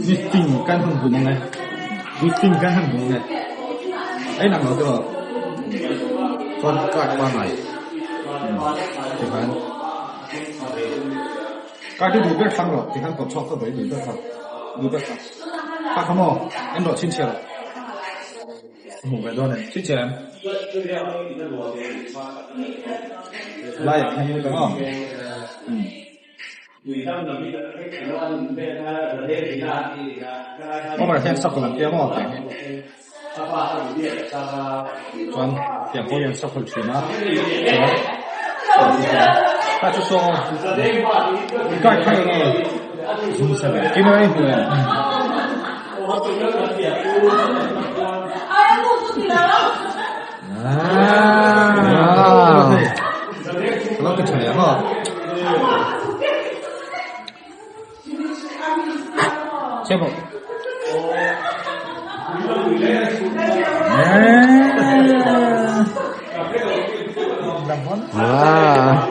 Nitin kan han bun ang e. Nitin kan han bun ang e. A inang lo tiraw? Chuan card pangngai tikhan card hi duh ber thlang rawh tikhan pawt chhuak tawp mai duh ber kha duh ber kha kha kha maw en rawh chhinchhiah rawh. Hmuh ve dawn em? Chhinchhiah em? Laiah khan lut ang aw. Over hian shuffle an tia maw tiang hi chuan tiang pawh hian shuffle thin a chuan ta chu saw card kha eng nge zum se ve kino i hmu em Lo ti tha leh ang aw. Che bawk. Wow.